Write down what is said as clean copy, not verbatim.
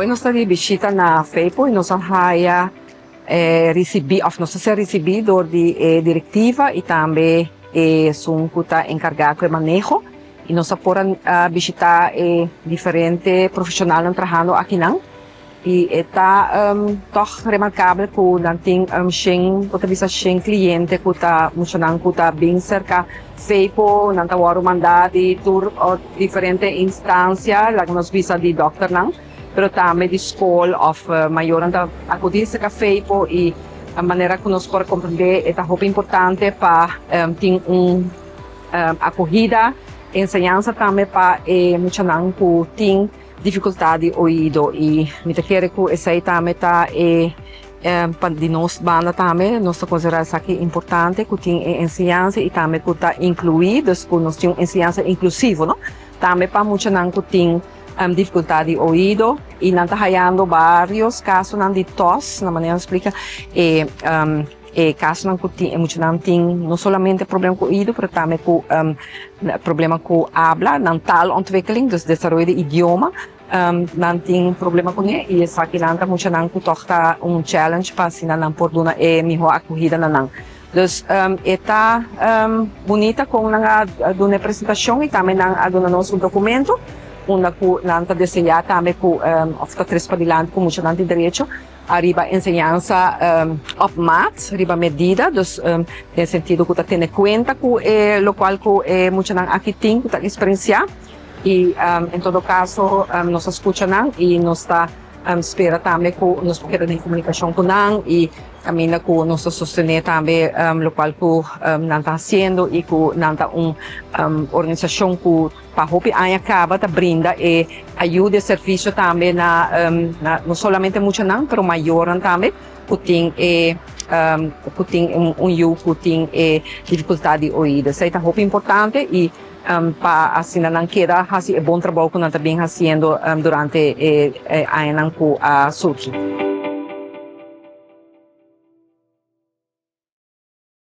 Awe nos ta di bishita na FEPO y nos a haya ricibi of nos a ser ricibi door di e directiva y tambe esun cu ta encarga cu e maneho y nos a por a bishita e diferente profesionalnan trahando akinan. Y e ta tog remarcabel cu nan tin shen, bo ta bisa shen cliente cu ta muchanan cu ta bin cerca FEPO, nan ta worde manda di tur diferente instancia, laga nos bisa di dokternan, pero tambe di scol of mayornan ta acudi cerca FEPO y manera cu nos por comprende e ta hopi importante pa tin un acogida, enseñansa tambe pa e muchanan cu tin dificultad di oido y mi ta kere cu esey tambe ta e pa di nos banda tambe nos ta considera esaki importante cu tin e enseñansa y tambe cu ta inclui dus cu nos tin un enseñansa inclusivo no tambe pa muchanan cu tin dificultad di oido y nan ta hayando varios casonan di tos na manera splica e E kasonan ku tin e muchanan tin no solamente problema ku oido pero tambe ku problema ku abla, nan taalontwikkeling, dus desaroyo di idioma, nan tin problema kuné i esakinan ta muchanan ku tòg ta un challenge pa asina nan por duna e mihó akohida na nan. Dus e ta bunita kon nan a duna e presentashon i tambe nan a duna nos un dokumento unda ku nan ta deseá tambe ku òf ta tres padilanti ku muchanan tin derecho Ariba enseñansa op maat, riba medida, dus den sentido ku ta tene kuenta ku e lokual ku e muchanan aki tin ku ta eksperensiá. I en todo kaso nos a skucha nan i nos ta spera tambe ku nos por keda den komunikashon ku nan i kaminda ku nos ta sostené tambe lokual ku nan ta hasiendo i ku nan ta un organisashon ku Pa hopi aña caba ta brinda e ayuda e servicio tambe na no solamente muchanan pero mayornan tambe cu tin e cu tin un yu cu tin e dificultad di oido. Esey ta hopi importante y pa asina nan keda haci e bon trabou cu nan ta bin haciendo durante e añanan cu a surgi.